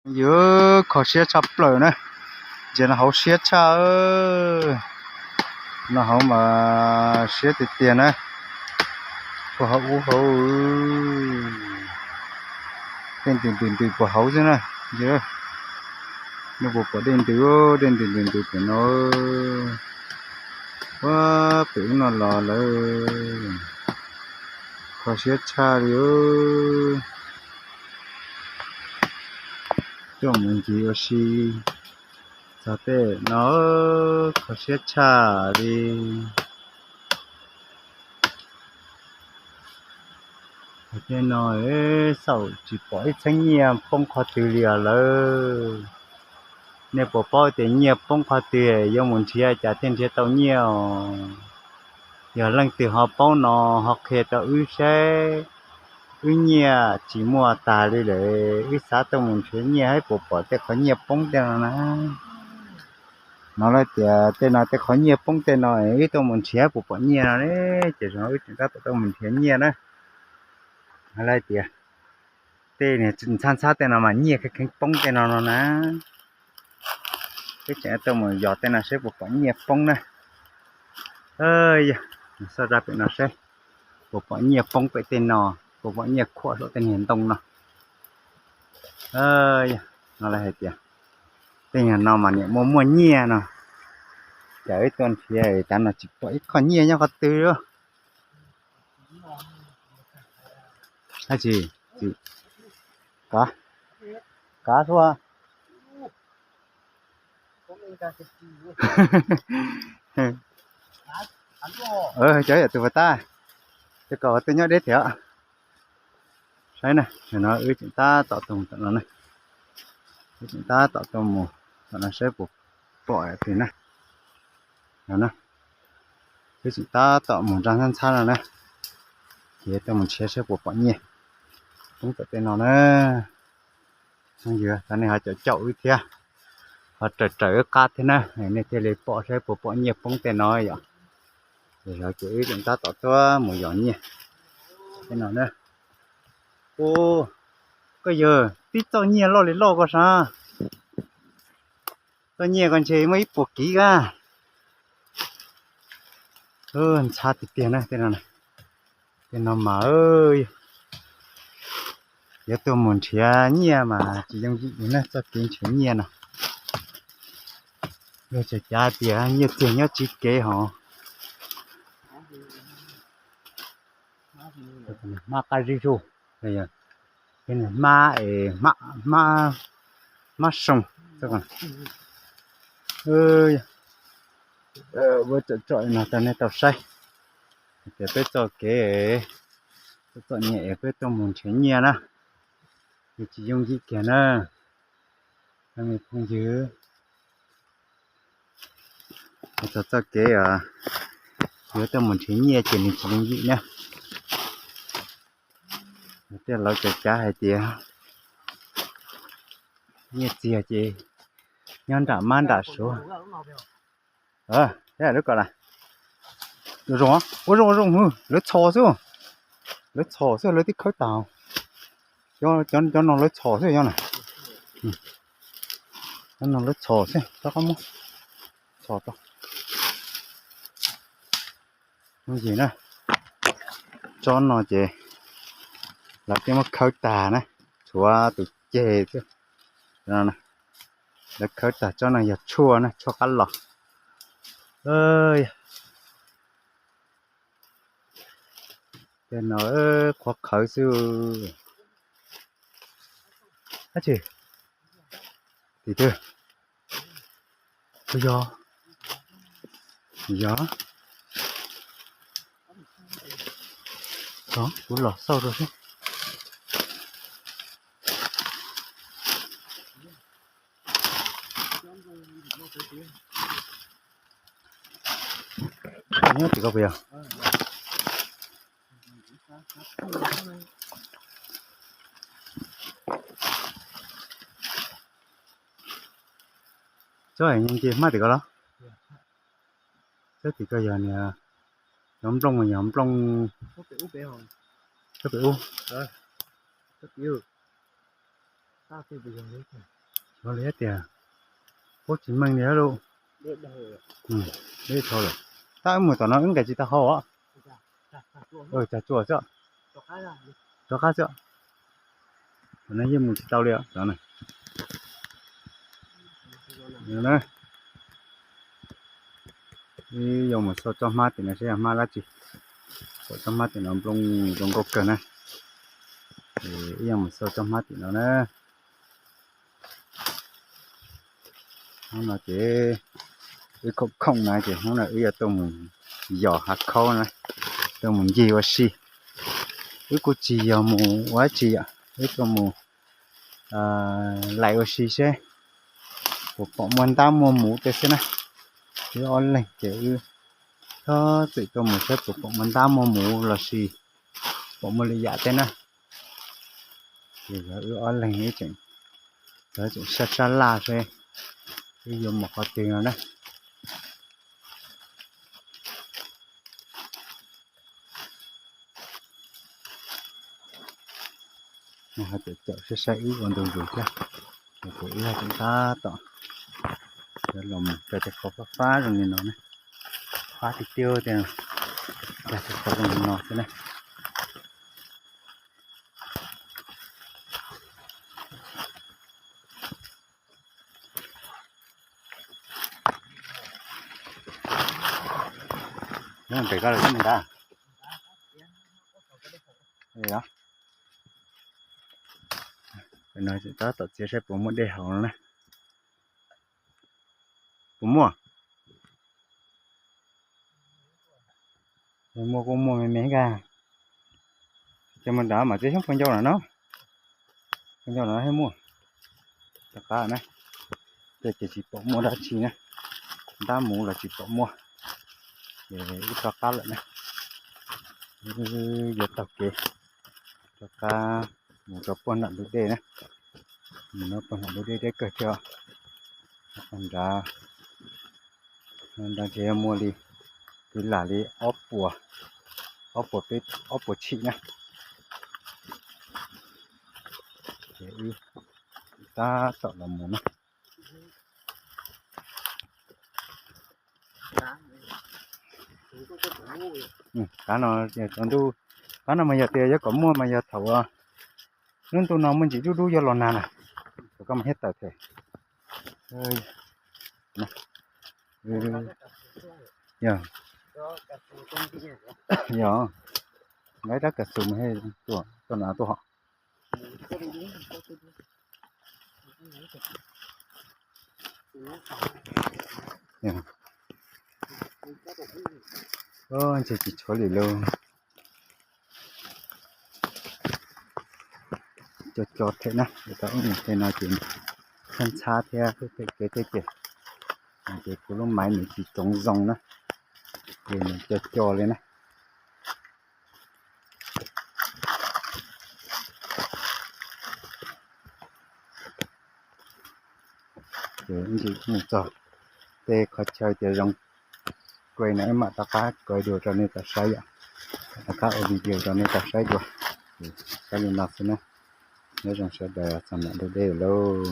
Yog kho siab tshaj plaws na, ntsia no hauv siab tshaj, no hauv mas siab tiag tiag na, puag hauv ub hauv, dej ntws ntws ntws puag hauv xwb na, yog nej puas pom dej ntws, dej ntws ntws ntws pem no, puag pem ub no los lawm, kho siab tshaj li. Tuaj mus ncig ua si txog tej no, kho siab tshaj li. Tej no xaum tsis pom ib txheeb nyiaj poob qhov twg li os lawm. Nej puas paub tias nyiaj poob qhov twg yuav mus nrhiav cas thiaj nrhiav tau nyiaj os? Yog leej twg ho paub no ho qhia rau wb saib. Wb nyiaj tsis muaj tag li lawm, wb xav tuaj mus nrhiav nyiaj saib puas pom tej qhov nyiaj poob tej no na. No lawv tias tej no tej qhov nyiaj poob tej no, wb tuaj mus nrhiav puas pom nyiaj no ne, ces wb tseem tab tom tuaj mus nrhiav nyiaj na. Lawv tias tej niag ntxhab ntxhab tej no mas nyiaj kheev kheev poob tej no no na. Wb tseem tuaj mus yos tej no saib puas pom nyiaj poob na. Yog, xauj rau pem no saib puas pom nyiaj poob pem tej no, puas pom nyiaj khuam saum tej niag ntoo no. Yog, no lawv hais tias tej niag no mas niam muaj muaj nyiaj no, cas wb tuaj nrhiav tav no tsis pom ib qho nyiaj nyob qhov twg li. Hais tsis, kav, kav xua. Cov yam tus puas tab, tus kom ua tej nyob deb thiab. Saib na, no wb tseem tab tom tuaj mus tom no na, wb tseem tab tom tuaj mus tom no saib puas pom twg na. No na, wb tseem tab tom mus nrog ntxhab ntxhab no na, ces tuaj mus nrhiav saib puas pom nyiaj poob tom tej no na. Yog tau nej ho caum caum wb thiab, ho raws raws wb qab thiab na, nej thiaj li pom saib puas pom nyiaj poob tej no yom. Ces wb tseem tab tom tuaj mus yos nyiaj tej no na. Ua, koj yawg tib txoj nyiaj loj li loj koj sav, txoj nyiaj koj ntshe muaj ib puas kiv kab. Ntxhab tiag tiag na tej no, tej no mas yuav tuaj mus nrhiav nyiaj mas tsis yooj yim li na, txoj kev nrhiav nyiaj no. Yog tseem cav tias nyiaj txiag nyob tsis kev hos. Hmab qab zib zuj, hmab es, hmab soo. Peb tsom tsom no rau nej tau saib, tias peb txoj kev, txoj nyiaj es peb tuaj mus nrhiav nyiaj na, nws tsis yooj yim kiag na. Phooj ywg, txoj txoj kev yuav tuaj mus nrhiav nyiaj ces nws tsis yooj yim na. Tej laus cov cav hais tias nyiaj txiag ces nyob nram mab nram suav. Lub ko las, zoo, ua zoo ua zoo, lawv txhos xwb, lawv txhos xwb lawv twb khawb tas. Cov no lawv txhos xwb cov na, cov no lawv txhos xwb, rov qab muab txhos tau. Mus yim na, tsob no ces lawv twb muab khawb tag na, tshuav tus ceg xwb. Lawv khawb tag tsob no yog tshuaj na, tshuaj qab los. Tej no qhuav qhawv xwb. Ab tsi, tim twg? Puas yog? Yog. Kuv los xauj rau seb. Nyob tim ko puas yog? Tsob nce hmab tim ko los? Tsob tim ko yog niag, cov nplooj mas yog nplooj, tsob pem ub. Xyov li tias, pub tsis meej li lawm. Deb dhau lawm. Tab wb mus tom no wb nqes tsis tau hauv os. Cog tsua xwb. Rov qab xwb. Tom no yeej mus tsis tau li os. Wb yuav mus xauj tsob hmab tim no seb yog hmab dab tsi. Tsob hmab tim no nplooj zoo nkauj kawg na. Wb yuav mus xauj tsob hmab tim no na. Hnub no ces wb khoom khoom na ces hnub no wb yuav tuaj mus yos hav khaub na, tuaj mus ncig ua si. Wb kuj tsis yog mus ua dab tsi yom, wb tuaj mus laim ua si seb puas pom muaj ntab muaj muv tej xwb na. Wb ob leeg ces wb txhob txwm tuaj mus saib puas pom muaj ntab muaj muv los sis pom muaj lwm yam tej na. Ces yog wb ob leeg wb tseem, wb tseem sab sab laj seb wb yuav mus qhov twg no na. Hais tias caum saib saib wb ua ntu zus thiab, ces wb tseem tab tom yuav los mus rau tej qhov fab fab zoo li no na, fab tiag tiag tiag, rau tej qhov zoo li no xwb na. Nyob ntes koj los ib ntag. No tab tom txiav saib puas muaj dej haus no na. Puas muaj? Muaj kuj muaj me me kag. Ces mus nrad mam txiav xyoob pua ncau no no. Pua ncau no thiaj muaj. Rov qab na. Tej ces tsis pom muaj dab tsi na. Ntab mus los tsis pom muaj. Ces wb rov qab lawm na. Wb yuav taug kev rov qab mus rau puag nram ntug dej na. Mus no puag nram ntug dej deb kawg thiab. Nrad, nrad ces yog muaj li kwv lam li ob puas, ob puas peb, ob puas tshim na. Ces wb tab tom los mus na. Qab no tsaus ntuj, qab no mas yog tias yuav kom muaj mas yog thaum lub ntuj no muaj ntsis dub dub yuav los nag na, kom koj mas thiaj tawm them. Yog, yog, nqa ib rab kas xus mas tuaj no tuaj hom. Ntshe tsis tshuav li lauj. Co co them na, tau ub ntej no ces ntxhab ntxhab thiab, kev tej ces, ces kuv lub maiv nws tsis tsoov zoo na, ces nws co co li na. Ces ib ntsis mus txog tej qhov chaw tias zoo kuj no wb mam rov qab kuj dua rau nej tau saib yom, rov qab ua video rau nej tau saib dua. Saib li no xwb na, nyob zoo sawv daws txog nram ntug dej lauj.